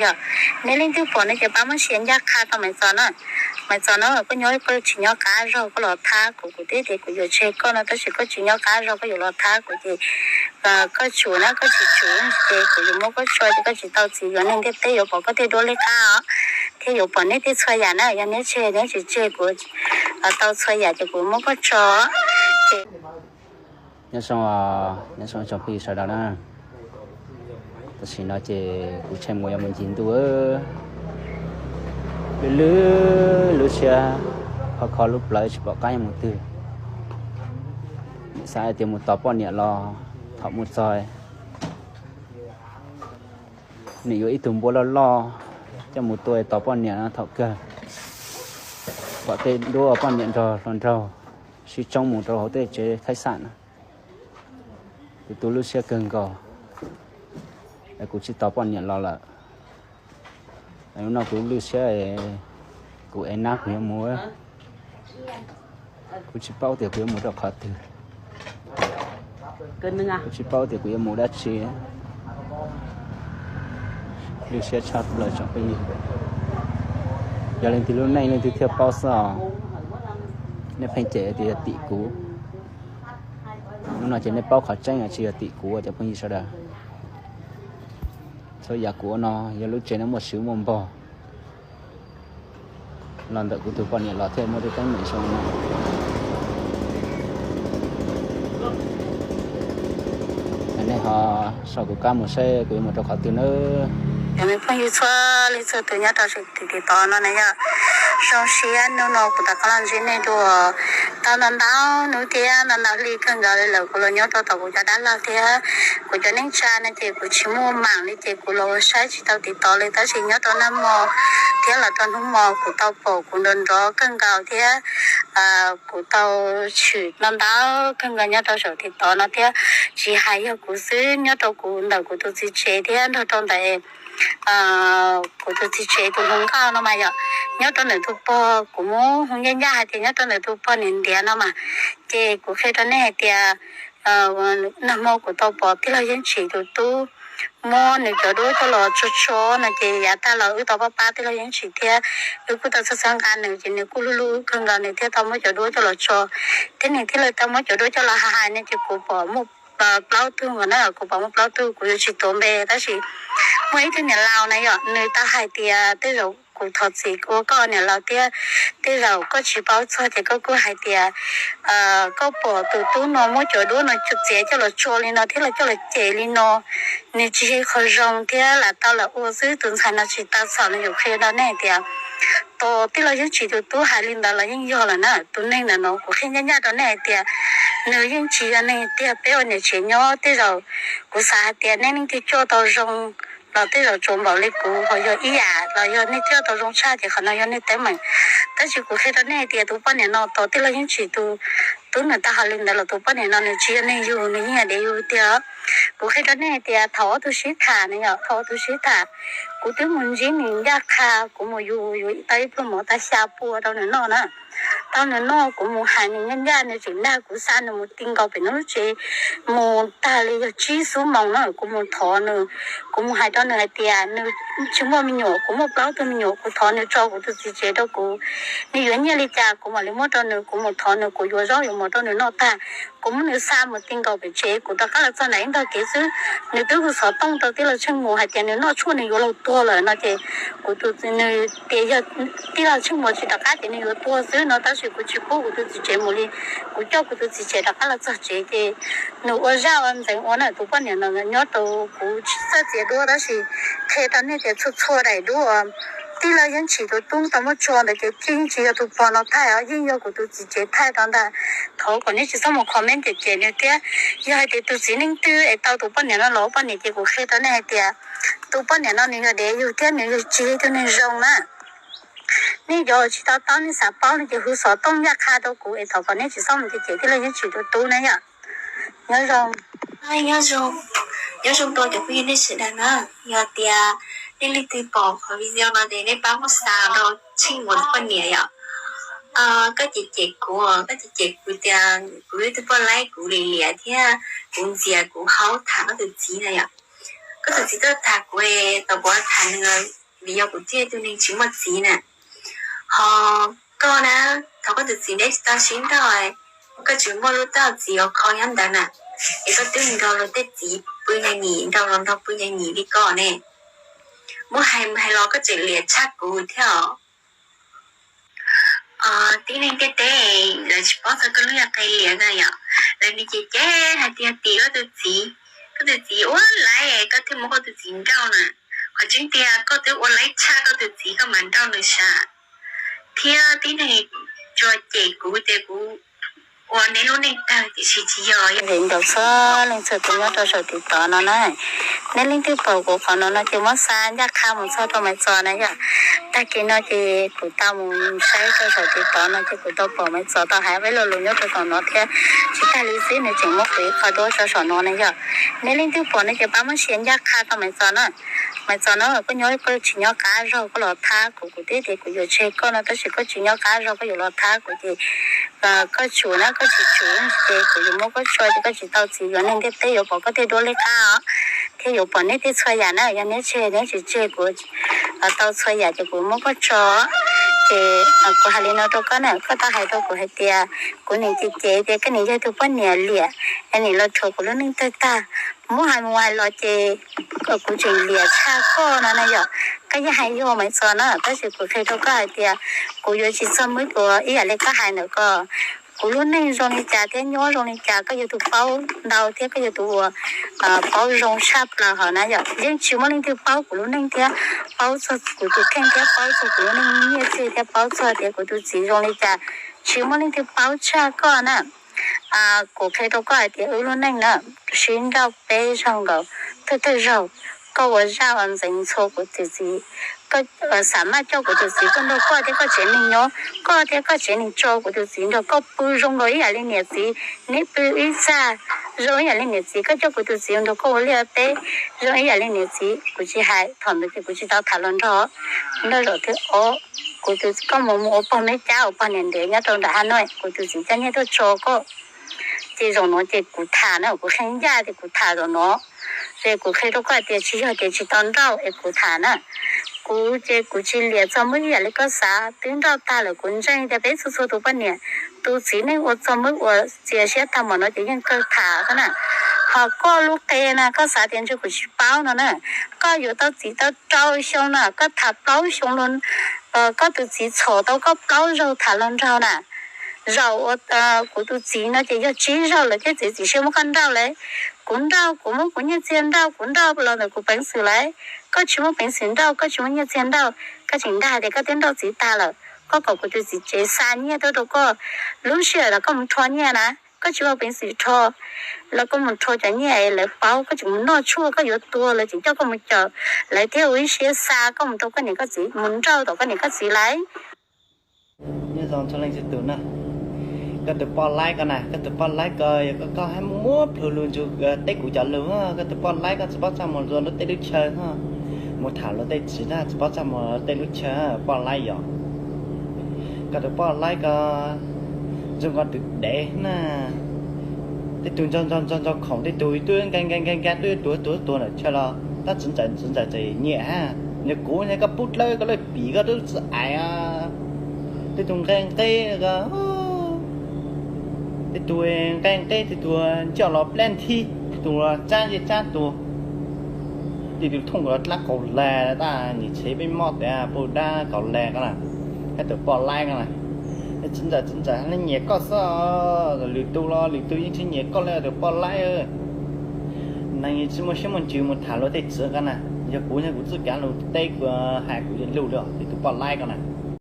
Yog nej leej twg pom no ces pab muab share ncaj qha rau Maiv Txos na. Maiv Txos na, koj nyob koj tsis nyob qab zog koj los thab kuv, kuv twb tias kuv yuav tseg koj no tab sis koj tsis nyob qab zog koj yuav los thab kuv ces koj tsum na, koj tsis tsum ces kuv yuav muab koj tso ces koj tsis tau txiv yuav neeg ntiaj teb yuav pom koj tej duab liab qab os, thiab yuav pom nej tej txhua yam na. Yog neb tseg neb tsis tseg kuv tau txhua yam ces kuv muab koj tso. Nyob zoo, nyob zoo tsoom phooj ywg sawv daws na. Tam sim no ces kuv tshem mus yuav mus ncig ntuj, lwj lwb lub siab, kho kho lub plawv tsis pom qab yuav mus twg. Xav hais tias mus tos poj niam los thaum mus txog nws yuav ib tug npua loj loj coj mus tua tos poj niam no thaum kawg. Pom tej duab poj niam nrog hluas nraug sib tsoob mus rau hauv tej tsev khaib xam na. Kuv tu lub siab kawg nkaus, kuv tsis tos poj niam los lawm. Lub no kuv lwj siab, kuv ev nab kuv yuav mus. Kuv tsis paub tias kuv yuav mus rau qhov twg, kuv tsis paub tias kuv yuav mus dab tsi. Lwj siab tshaj plaws tsoom phooj ywg. Yog leej twg lub neej leej twg thiaj paub xwb os. Nej pheej cem tias yog tim kuv. Hnub no ces nej paub qhov tseeb tsis yog tim kuv cov phooj ywg sawv daws. Txhua yam kuv ua no yog lub tsev no muaj swv muaj npog los ntawm kuv tus poj niam los thiaj muaj tej teeb meem zoo no. Nej ho sau kuv kab mus saib kuv yuav mus rau qhov twg nawb. Cov me phooj ywg txhua leej txhua tus nyob rau saum tiv tod no na yog, zoo siab hnub no kuv rov qab los ntsib nej dua. Tau ntau ntau hnub thiab ntau ntau hli kawg nkaus li lawm kuv los nyob rau tom kuv cov dab laug thiab kuv cov neej tsa no ces kuv tsis muaj mam li ces kuv los ua saib tsis tau tiv tod li tab sis nyob rau nag hmo thiab los rau hnub hmo kuv tau pom kuv nrov nrov kawg nkaus thiab kuv tau tshwm ntau ntau kawg nkaus nyob rau saum tiv tod no thiab tsis hais yog kuv xwb nyob rau kuv ntawm kuv tus txiv tsev thiab nrog rau ntawm kuv tus txiv tsev tus hluas nkauj no mas yog nyob rau ntawm tus pog kuv muab hu ncaj ncaj hais tias nyob rau ntawm tus pog niam ntiav no mas ces kuv qhia rau nej hais tias nag hmo kuv tau pom tij laug Yeeb Tsim tus tub muab nws cov duab coj los tso tso no ces yav tag los wb tau pab pab tij laug Yeeb Tsim thiab wb kuj tau txhawb txhawb nqa nws ces nws kuj hlub hlub wb kawg nkaus nws thiaj tau muab cov duab coj los tso thiab nws thiaj li tau muab cov duab coj los hais hais no ces kuv pom muaj plaub tug nkaus na, kuv pom muaj plaub tug kuv yuav tsis tuav npe tab sis muaj ib tug niam laus na yom nws tau hais tias tej zaum kuv thov txim ua koj niam laus thiab tej zaum koj tsis paub txog ces koj kuj hais tias koj pom tus tub no muab cov duab no txiav coj los tso li no thiab los coj los cem li no, nws tsis yog qhov zoo thiab lam tau lam ua xwb tus ntxhais no tsis tau txhaum no yuav qhia rau nej hais tias tos tij laug Yeeb Tsim tus tub hais li ntawd los yeej yog lawm na. Tus neeg ntawm no kuv qhia ncaj ncaj rau nej hais tias nws yeej tsis yog neeg tiag, peb ua niam tsev nyob tej zaum kuv xav hais tias nej leej twg coj tau zoo los tej zaum tsuas npaum li kuv ho yog ib yam los yog nej coj tau zoo tshaj ces qhov no yog nej teeb meem. Tab sis kuv qhia rau nej hais tias tus poj niam no tos tij laug Yeeb Tsim tus tub nws tau hais li ntawd los tus poj niam no nws tsis yog neeg yug, nws yeej yog dev yug tiag. Kuv qhia rau nej hais tias thaum ob tug sib tham na yom, thaum ob tug sib tham kuv twb mus ntsib nws ncaj qha, kuv mus yug yus tau ib pluag mov tau xya pua rau nws noj na. Tau nws noj kuv mus hais nws ncaj ncaj nws tseem dag kuv xa nws mus ti nkaus pem nws lub tsev mus tag li yog tsib xuab moos na. Kuv mus thov nws, kuv mus hais rau nws hais tias nws tsis muaj me nyuam, kuv muaj plaub tug me nyuam, kuv thov nws tso kuv tus txiv tsev rau kuv, nws yuav nyiaj li cas kuv mam li muab rau nws. Kuv mus thov nws, kuv yuav zaub yuav mov rau nws noj tag, kuv muab nws xa mus ti nkaus pem tsev, kuv rov qab los txog nram ib ntag kev xwb, nws twb hu xov tooj rau tij laug Tsheej Mus hais tias nws noj tshuaj nws yuav laus tuag lawm no ces kuv tus txiv, nws tias yog tij laug Tsheej Mus tsis rov qab ces nws yuav tuag xwb no tab sis kuv tsis pub kuv tus txiv tsev mus li. Kuv coj kuv tus txiv tsev rov qab los txog tsev ces nws ua zaj ua ntxeev ua na. Tus poj niam no nyob rau kuv tsis txawj txiav duab tab sis qhia rau nej tias txhua txhua daim duab uas tij laug Yeeb Tsim tus tub tau muab tso ntawd ces yeej tsis yog tus pog no thaij os, yeej yog kuv tus txiv tsev thaij rau ntag. Thov kom nej tsis txhob mus comment cem cem nws thiab. Yog hais tias tus txiv neej twg es tau tus poj niam no los ua poj niam ces kuv qhia rau nej hais tias tus poj niam no nws yog dev yug thiab nws yog tsis yog ib tug neeg zoo na. Nej cov tsis to taub nej xav paub no ces hu xov tooj ncaj qha rau kuv es thov kom nej tsis txhob mus cem cem tij laug Yeeb Tsim tus tub na yom. Nyob zoo, nyob zoo, nyob zoo rau cov phooj ywg nej sawv daws na. Yog tias nej leej twg pom qhov video no ces nej pab muab xa rau Tsheej Mus tus poj niam yom. Koj cem cem kuv, koj cem cem kuv tias kuv yog ib tug poj laib, kuv liam liam thiab kuv ntxias kuv haub tham koj tus txiv na yom. Koj tus txiv tuaj tham kuv, tau kuv tham nws, vim yog kuv thiaj tus neeg tsis muaj txiv na. Ho koj na, thaum koj tus txiv neb tsis tau sib nrauj, koj tsis muaj lub tauj txiv uas kho nyob ntawd na, es koj twb nrog luag tej txiv pw nyab nyim, nrog luag nrog pw nyab nyim li koj ne. Muab hais mus hais los koj tseem liam tshaj kuv thiab os. Tib neeg ntiaj teb lawv tsis paub txog koj lub yaj qe liam na yom, lawv nws ces ces hais tias tim koj tus txiv, koj tus txiv ua laib koj thiaj muab koj tus txiv nrauj na. Qhov tseeb tiag koj twb ua laib tshaj koj tus txiv koj mam nrauj nws sav. Thiab tib neeg tsuas cem kuv tias kuv ua neb lub neej tawg tiam sis tsis yog. Vim nkaus txhua leej txhua tus nyob rau saum tiv tov no na, neb leej twg pom kuv qhov no no ces muab xa ncaj qha mus txog rau Maiv Txos na yom. Tag kis no ces kuv tau mus saib rau saum tiv tov no ces kuv tau pom Maiv Txos tau hais peb lo lus nyob rau saum no thiab. Tsis tag li xwb nws tseem muab kuv ib qho duab rau saum no na yom. Neb leej twg pom no ces pab muab share ncaj qha rau Maiv Txos na. Maiv Txos na, koj nyob koj tsis nyob qab zog koj los thab kuv, kuv twb tias kuv yuav tseg koj no tab sis koj tsis nyob qab zog koj yuav los thab kuv ces koj tsum na, koj tsis tsum ces kuv yuav muab koj tso ces koj tsis tau txiv, yuav neeg ntiaj teb yuav pom koj tej duab liab qab os, thiab yuav pom neb tej txhua yam na. Yog neb tseg neb tsis tseg kuv tau txhua yam ces kuv muab koj tso. Ces kuv hais li no rau koj na, koj tau hais rau kuv hais tias kuv nim ces ces tias koj nim yog tus poj niam liam, es nim los rhuav kuv lub neej tawg tag. Muab hais mus hais los ces kuv tseem liam tshaj koj no na yom. Koj yeej hais yog Maiv Txos na, tab sis kuv qhia rau koj hais tias kuv yuav tsis txog muab kuv ib yam li koj hais ntawm ko. Kuv lub neej zoo li cas thiab nyob zoo li cas koj yog tus paub ntau thiab koj yog tus uas paub zoo tshaj plaws hov na yom. Yeej tsis muaj leej twg paub kuv lub neej thiab paub txog kuv tus kheej thiab paub txog kuv lub neej nyiaj txiag thiab paub txog tias kuv tus txiv zoo li cas, tsis muaj leej twg paub tshaj koj na. Kuv qhia rau koj hais tias wb lub neej na, sib nrauj peb zaug nkaus, thawj thawj zaug koj ua zaj uas ntxeev ntxhua kuv tus txiv, koj xav maj coj kuv tus txiv tuaj nrog koj thiab koj tsev neeg nyob, koj thiab koj tsev neeg tso kuv tus txiv nrog koj pw zoo nkaus ib yam li niam txiv, neb pw ib txaj zoo ib yam li niam txiv, koj coj kuv tus txiv nrog koj ua liaj teb zoo ib yam li niam txiv. Kuv tsis hais, thaum ntawd ces kuv tsis tau tham los nrog. Nrog zaum thib ob, kuv tus, koj mus mus ua pog Meb Cab ua pog niam ntev nyob rau nram Hab Nuj, kuv tus txiv coj nyiaj tuaj tso koj. Ces zaum no ces kuv tham na, kuv qhia ncaj tias kuv tham zaum no. Ces kuv qhia rau koj hais tias tsis yog tias tsis tau nrauj es kuv tham na. Kuv ces kuv tsis liam txog muab ib yam li koj xav, twb nrauj tag lawm. Kuv ntseeg tias peb txhua txhua tus poj niam, tus txiv neej ua txog muab uas txias siab tag npaum no ces yeej kawg tham xwb na. Ho koj lub qe na, koj xav tias ntshe kuv tsis paub no na. Koj yuav tau txiv tau rau xyoo no, koj tham plaub xyoo los, koj tus txiv txhom tau koj plaub zaug tham los nrog na. Zaum uas kuv tus txiv no ces yog tsib zaug lawm thiab txiv txiv siab muab koj nrauj lawm. Kuv nrauj, kuv muab kuv nyiaj txiag nrauj, kuv nrauj los ntawm kuv peev xwm lawm. Koj tsis muaj peev xwm nrauj, koj tsis muaj nyiaj txiag nrauj, koj tseem dag tias koj twb nrauj txiv tag lawm. Koj kom kuv tus txiv tsev xa nyiaj tuaj rau koj, lub sij hawm los koj mus rho nyiaj na, koj tsis muaj peev xwm rho los koj mus rho cov nyiaj es lawv paub koj tseem mus noj tshuaj, koj yuav tuag lawv tseem coj koj mus cawm, lawv thiaj ua ib siab xa koj mus rau koj niam koj txiv, mus nrauj tom koj niam koj txiv lawm. Nyob zoo txhua leej txhua tus na, koj tus poj laib ko na, koj tus poj laib ko yog koj, koj hab muab plhus lug ntsug teb kuv cov lug. Koj tus poj laib ko tsis paub txaj muag luag tej lub chaw, mus tham luag tej txiv na tsis paub txaj muag tej lub chaw, poj laib yom. Koj tus poj laib ko zoo nkaus tus dev na, tej tug ntsog ntsog ntsog ntsog khoom, tej tug twb nqa nqa nqa nqa twb tuag tuag tuag ntawm chaw los tab txiv ntxawm txiv ntxawm txawm nyiam hab. Yog kuv ne koj pub dlawb koj lawj pim koj lub txiv ais, tej tug nqe nqeb, tej tug nqe nqeb, tej tug ncauj los plab nthi, tej tug los tsab ncej tsab tuag, tej tug thooj los dlab kaus lag, tab nim tshev peb mob tias pub dab kaus lag ko na. Koj tus poj laib ko na, txiv ntxawm txiv ntxawm nyiam koj xwb, lwm tus los lwm tus yeej tsis nyiam koj li tus poj laib. Neeg tsis muaj siab muaj ntsws mus tham luag tej txiv ko na. Yog kuv, yog kuv txuj kav lug teb kuv hais kuv lug li tus poj laib ko na.